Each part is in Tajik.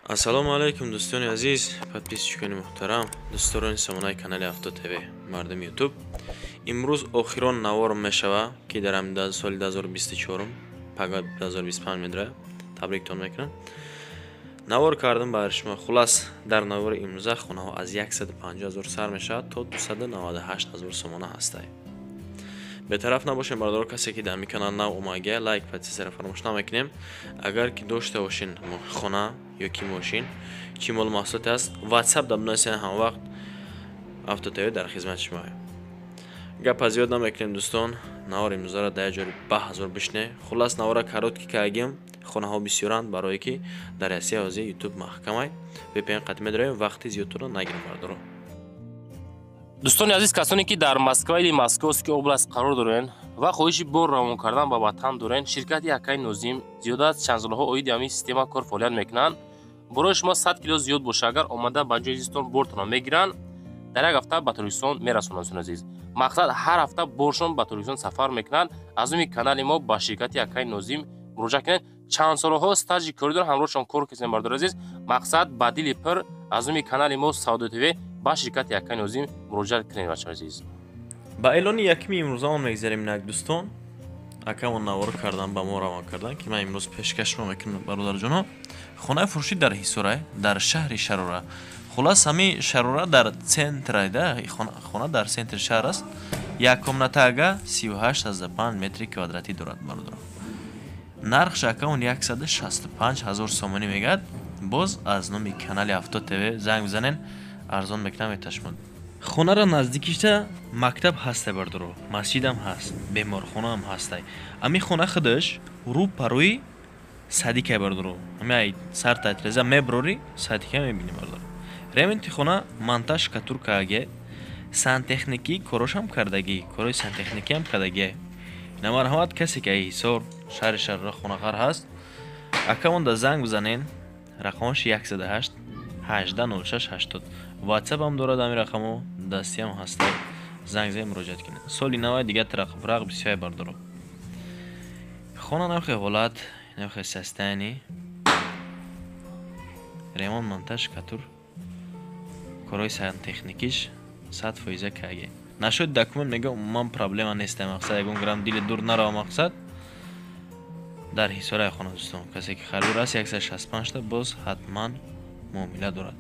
Ассалому алайкум, дӯстони азиз, подписчикони муҳтарам, дӯстдорони сомонаи канали Авто ТВ, мардуми Ютуб. Имрӯз охирон навор мешава, ки дар соли 2024, пага 2025 медра, табриктон мекунам. Навор кардам барои шумо. Хулас, дар навори имрӯза хонаҳо аз 150 ҳазор сар мешавад то 298 ҳазор сомона ҳастай. Бетараф набошем, бародаро, касе ки дар ин канал нав омагия, лайк, подписара фаромӯш намекунем. Агар ки дошта бошен хона ё ки мошин, чӣ мол маҳсулоте аст, WhatsApp да бинависен, ҳамвақт Авто ТВ дар хизмати шумо. Гапа зиёд намекунем, дӯстон, навори имрӯзаро дар як ҷори ба ҳазор бишне. Хулас, навора короткий кардагим, хонаҳо бисёранд, барое ки дар Россия ҳозир Ютуб маҳкамай, VPN қатъ медорем, вақти зиёдтонро нагирем, бародаро. Дӯстони азиз, касоне ки дар Москва или Московский область қарор дорен ва хоҳиши бор равон кардан ба ватан дорен, ширкати акаи Нозим зиёда аз чанд солҳо оиди ҳамин система кор фаъолият мекунанд. Борои шумо 100 кило зиёд боша, агар омада ба ҷои зистон бортонро мегиранд, дар як ҳафта ба Тоҷикистон мерасонанд. Дӯстони азиз, мақсад, ҳар ҳафта боршон ба Тоҷикистон сафар мекунанд. Аз номи канали мо ба ширкати акаи Нозим муроҷиат кунед. Чанд солҳо стажи корӣ доранд, ҳамроҳшон кор кардем. Бардори азиз, мақсад, ба дили пир аз номи канали мо Савдо ТВ ба ширкати акаи Нозим муроҷиат кунед, бачаҳои азиз. Ба эълони якми имрӯзаон мегзарем. Инак, дӯстон, акамон навор кардан, ба мо равон кардан, ки ман имрӯз пешкаш шумо мекунам, бародарҷоно. Хонаи фурӯшӣ дар Ҳисора, дар шаҳри Шарора. Хулас, ҳамин Шарора дар центрайда, хона дар центри шаҳр аст. Як комнатага 38,5 метри квадратӣ дорад, бародаро. Нархш акамон 165 ҳазор сомонӣ мегӯяд. Боз аз номи канали Авто ТВ занг бизанен, арзон мекунам меташмон. Хонара наздикишта мактаб ҳастай, бардоро, масҷидам ҳаст, беморхонаам ҳастай. Ами хона худаш рӯ парои садикай, бардоро. Ами сар татреза меброри, садика мебини, бардоро. Ремонти хона, монтаж штукатуркаге, сантехникӣ корошам кардагӣ, корои сантехникиам кардагӣ. На, марҳамат, касе ки Ҳисор, шаҳри Шарора хонахар ҳаст, акамонда занг бизанен. Рақамаш 108 18 06 80. Ватсапам дорад ҳамин рақамо, дастиам ҳастай, занг зани, муроҷиат кунед. Соли навай дигар трақпурақ бисёре, бардоро. Хона навхе ҳолат, навхе состояние, ремонт, монтаж, штукатур, корои сантехникиш 100% каге. Нашуд документ, мега, умуман проблема нестай. Мақсад, ягон грамм дили дур нарава. Мақсад, дар Ҳисораи хона, дӯстон, касе ки харидор аст, 165 та боз ҳатман муомила дорад.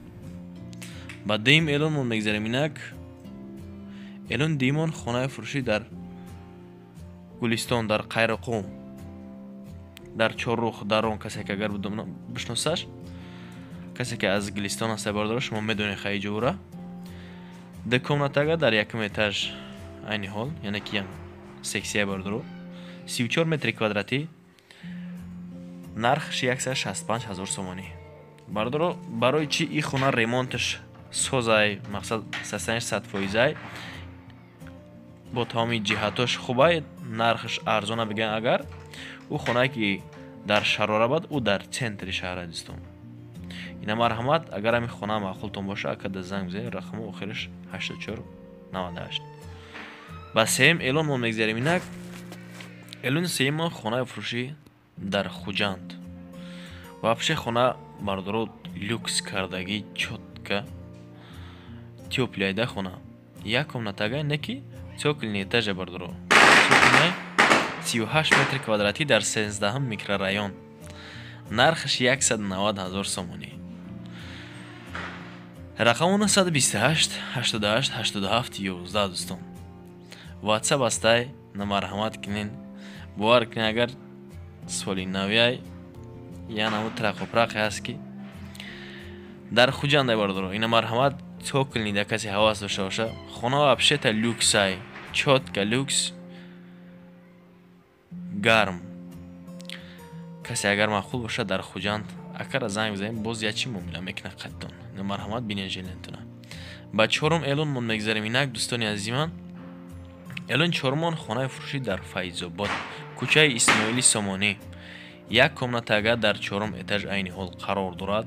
Ба дуюм эълонмон мегзарем. Инак, эълони дуюмон хонаи фурӯшӣ дар Гулистон, дар Қайроқум, дар Чоррух дар он. Касе ки агар бишносаш, касе ки аз Гулистон аста, бардора, шумо медонед хаиҷора. Ду комнатага дар якум этаж айни ҳол, яъне ки ям сексия, бардоро, 34 метри квадратӣ, нархш 165 ҳазор сомонӣ, бардоро. Барои чи и хона ремонташ созай, мақсад, состояниш 100%ай, бо тамоми ҷиҳатош хубай, нархаш арзона бигӯям. Агар ӯ хонае ки дар Шарора бад, ӯ дар центри шаҳр, дӯстон. Ина, марҳамат, агар ҳамин хона маъқултон боша, акада занг бизанед, рақами охираш 84 98. Ба сеюм эълонмон мегзарем. Инак, эълони сеюммон хонаи фурӯшӣ дар Хуҷанд. Вообще хона, бардоро, люкс кардагӣ, чётко, тёплыйда хона. Як комнатага, не ки цокольный этажа, бардоро, цокольный, 38 метри квадратӣ, дар 13-ҳум микрорайон, нархаш 190 ҳазор сомонӣ, рақаму 928 88 87 11. Дӯстон, Ватсап ҳастай, на, марҳамат кунен. Бовар кунед, агар соли навиай янаму трақопрақе ҳаст, ки дар Хуҷандай, бардоро. Ина, марҳамат, цокольный да касе ҳавас дошта боша, хона вообще-то люксай, чётко люкс, гарм. Касе агар маъқул бошад, дар Хуҷанд акара занг бизанед, боз ячи муомила мекунад қаттон. Марҳамат, бинед желание тона. Ба чорум эълонмон мегзарем. Инак, дӯстони азизи ман, эълони чорумон хонаи фурӯшӣ дар Файзобод, кӯчаи Исмоили Сомонӣ, як комнатага дар чорум этаж айни ҳол қарор дорад,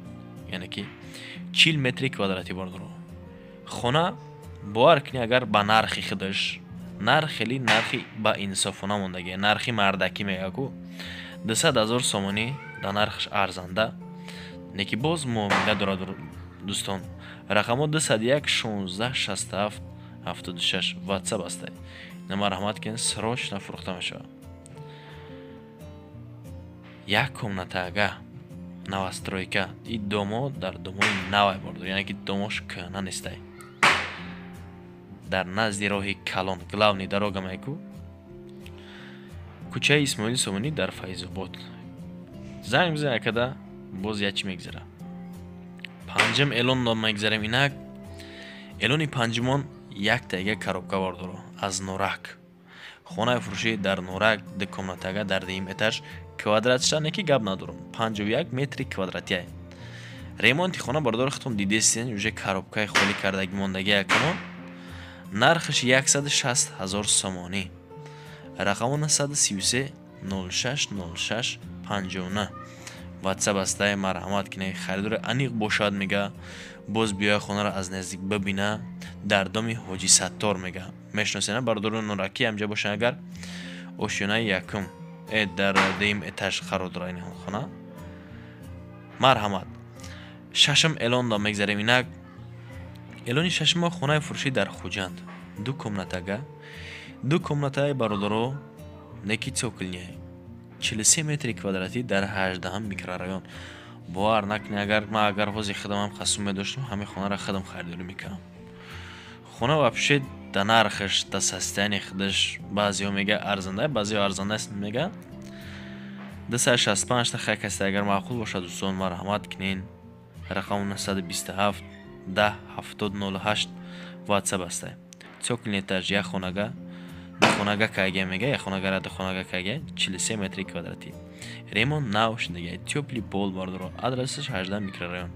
яъне ки 40 метри квадратӣ, бардоро. Хона, бовар кунед, агар ба нархи худаш, нарх хеле нархи ба инсофона мондагӣ, нархи мардакӣ мега ку, 200 ҳазор сомонӣ, дар нархаш арзанда. Неки боз муомила дорад дӯстон. Рақамҳо 201 16 67 76 WhatsApp ҳастай. Ина марҳамат кунед, срочно фурӯхта мешавад. Як комнатага новостройка. И домо дар домои навай бордор, яъне ки домош кӯҳна нестай. Дар назди роҳи калон, главный дорога майку, кӯчаи Исмоили Сомонӣ дар Файзобод. Занг бизан акада, боз як чӣ мегзара. Панҷум эълон мегзарем инак. Эълони панҷумон яктаига коробка бордоро аз Норак. Хонаи фурӯшӣ дар Норак, ду комнатага дар дуюм этаж, квадратша неки гап надорам, 51 метри квадратия. Ремонти хона бордоро худтон дидестен, уже коробкаи холӣ кардаги мондаги якамон. Нархаш 160 000 сомонӣ. Рақамо 933 06 06 59. WhatsApp ҳастай, марҳамат кунед. Харидори аниқ бошад мега, боз биёя хонаро аз наздик бибина. Дар доми Ҳоҷи Саттор мега. Мешиносена бародарони Норакӣ ҳамҷа бошанд агар, ошёнаи якум дар дуюм этаж қарор дорад ин хона. Марҳамат. Шашум эълон мегзарем инак. Эълони шашумо хонаи фурӯшӣ дар Хуҷанд. Ду комнатага. Ду комнатаи бародаро неки цокольный. 43 метри квадратӣ дар 18 микрорайон. Бовар накунед, агар ман агар ҳозир худамам қасум медоштам, ҳамин хонаро худам харидорӣ мекардам. Хона вообще да нархаш, да состояние худаш баъзеҳо мега арзанда, баъзеҳо арзанда аст мега. 265 та хай касе агар маъқул бошад дӯстон, марҳамат кунед. Рақам 927 10 70 08 WhatsApp ҳастай. Цокольный этаж, як хонага, ду хонага кайга мега, як хонагара ду хонага кайга, 43 метри квадратӣ. Ремонт нав шудага, тёплый пол бардоро. Адресаш 18 микрорайон.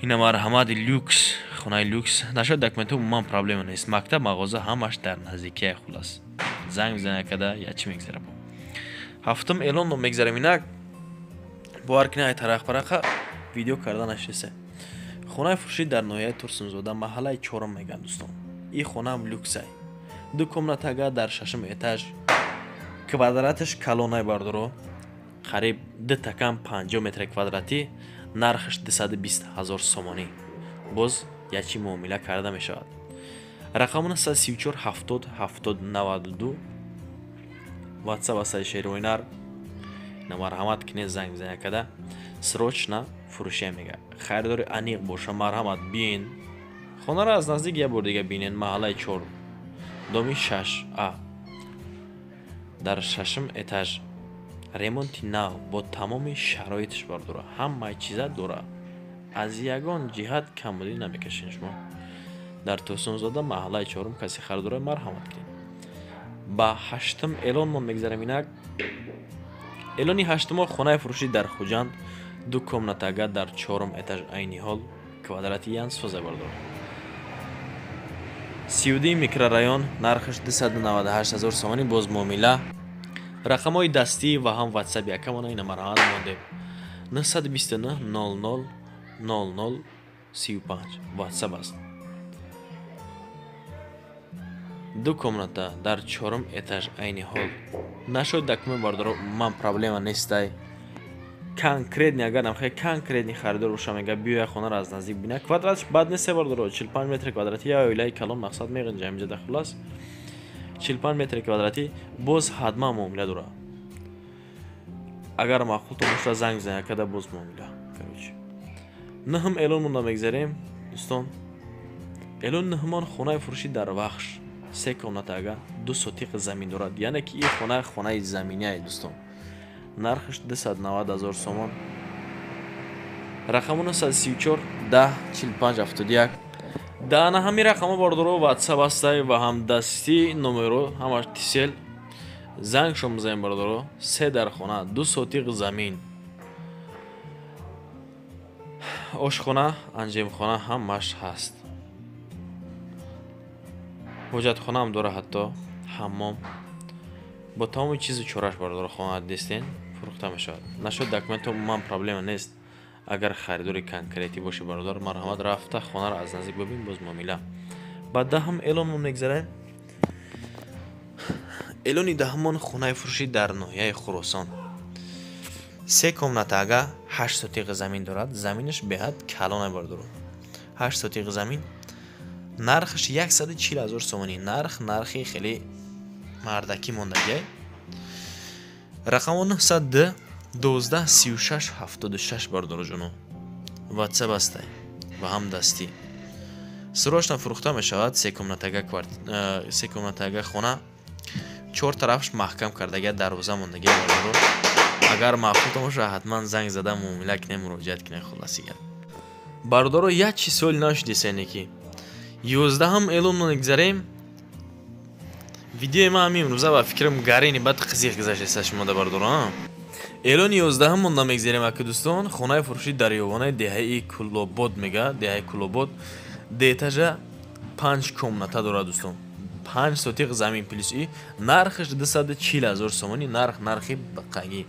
Ина марҳамат, люкс, хонаи люкс. Нашод документҳо умуман проблема нест. Мактаб, мағоза ҳамаш дар наздикия хулас. Занг бизанед акада, я чӣ мегзара бо. Ҳафтум эълонро мегзарем инак. Бовар кунед, ай тарақ-парақа видео карда нашисе. Хонаи фурӯшӣ дар ноҳияи Турсунзода, маҳаллаи чорум мегӯянд дӯстон. Ин хонаам люксай. Ду комнатага дар шашум этаж. Квадраташ калонай бардоро. Қариб ду такам 50 метри квадратӣ. Нархаш 220 000 сомонӣ. Боз якчи муомила карда мешавад. Рақаму 934 70 70 92 WhatsApp ҳастаи Шервойнар. Ина марҳамат кунед, занг бизанед акада. Срочно фурӯшия мега. Харидори аниқ боша, марҳамат биен. Хонаро аз наздик як бор дига бинен. Маҳаллаи 4, доми 6А. Дар шашум этаж. Ремонти нав бо тамоми шароиташ бардора. Ҳамаи чиза дора. Аз ягон ҷиҳат камбудӣ намекашед шумо. Дар Турсунзода маҳаллаи чорум касе харидора, марҳамат кунед. Ба ҳаштум эълонмон мегзарем инак. Эълони ҳаштумо хонаи фурӯшӣ дар Хуҷанд, ду комнатага дар чорум этаж, айни ҳол квадрати ян соза бардор. 32 микрорайон, нархаш 298 000 сомонӣ, боз муомила. Рақамҳои дастӣ ва ҳам WhatsApp якамона ина марҳамат мондем. 929 00 00 35 WhatsApp аст. Ду комната дар чорум этаж, айни ҳол. Нашод документ бардоро, ман проблема нестай. Конкретни агар намхай конкретни харидор боша мега, биёя хонаро аз наздик бина. Квадратш бад нест бардоро, 45 метри квадратӣ, я оилаи калон мақсад меғинҷа ҳаминҷа да хулас. 45 метри квадратӣ боз ҳатман муомила дора. Агар маъқултон боша занг бизанед акада, боз муомила. Короче. Нӯҳум эълон монда мегзарем дӯстон. Эълони нӯҳумон хонаи фурӯшӣ дар Вахш, се комнатага, ду сотиқ замин дорад. Яъне ки ин хона хонаи заминяе дӯстон. Нархаш 290 000 сомон. Рақаму 934 10 45 71. Да на ҳамин рақамҳо бардоро WhatsApp ҳастай ва ҳам дастӣ номеро ҳамаш Тисел. Занг шом бизанед бардоро. Се дар хона, ду сотиқ замин. Ошхона, анҷемхона ҳамаш ҳаст. Ҳоҷатхонаам дора, ҳатто ҳаммом. Бо тамоми чизу чораш бардоро хона дестен фурӯхта мешавад. Нашод документҳо умуман проблема нест. Агар харидори конкретӣ бошӣ бародар, марҳамат рафта хонаро аз наздик бибин, боз муомила. Ба даҳум эълонмон мегзарем. Эълони даҳумон хонаи фурӯшӣ дар ноҳияи Хуросон. Се комнатага, 8 сотиқ замин дорад. Заминаш беҳад калона, бардоро. 8 сотиқ замин. Нархаш 140 ҳазор сомонӣ. Нарх нархи хеле мардакӣ мондагиай. Рақамо 902 12 36 76, бардороҷоно. WhatsApp ҳастай ва ҳам дастӣ. Срочно фурӯхта мешавад се комнатага се комнатага хона. Чор тарафаш маҳкам кардага, дарвоза мондагия, бардоро. Агар маъқултон бошад, ҳатман занг зада муомила кунед, муроҷиат кунед. Хулоси гап, бародаро, як чи суол нашудисене ки 11-ҳам эълон мегзарем. Видеои ман ҳамин имрӯза ба фикрам гарини баъд қизиқ гузаштеса шумода, бародаро. Эълони 11-ҳам монда мегзарем, аки дӯстон. Хонаи фурӯшӣ дар ёвонаи деҳаи Кулобод мега, деҳаи Кулобод, ду этажа, панҷ комната дорад, дӯстон, 5 сотиқ замин плюс и нархаш 240 ҳазор сомонӣ. Нарх нархи бақагӣ.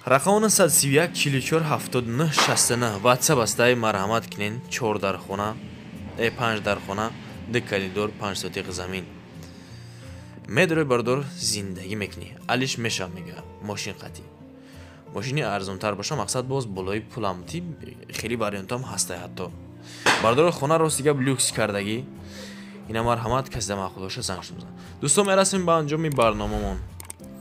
Рақам 931 44 79 69, WhatsApp астаи, марҳамат кунен. Чор дархона, панҷ дархона, ду коридор, 5 сотиқ замин. Медрои, бардор, зиндагӣ мекунӣ, алиш мешав мега. Мошин қатӣ, мошини арзонтар боша, мақсад боз болои пуламти хеле вариантам ҳастай ҳатто, бардори. Хона рости гап люкс кардагӣ ина. Марҳамат, касе маъқул боша, занг бизан. Дӯстон, мерасем ба анҷоми барномамон.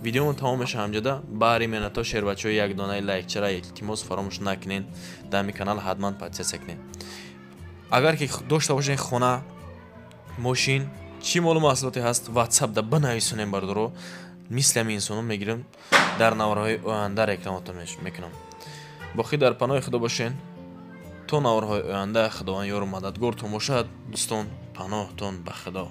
Видеомон тамом меша ҳамҷода. Баҳри меҳнатҳо шербачаҳои як донаи лайкчара илтимос фаромӯш накунен. Дар ҳамин канал ҳатман подписаться кунед. Агар ки дошта бошед хона, мошин, чӣ молу маҳсулоте ҳаст, WhatsApp да бинависонем, бардоро. Мисли ҳамин инсоно мегирем, дар наворҳои оянда рекламатон мекунам. Боқӣ дар паноҳи Худо бошен то наворҳои оянда. Худованд ёру мададгортон бошад, дӯстон. Паноҳтон ба Худо.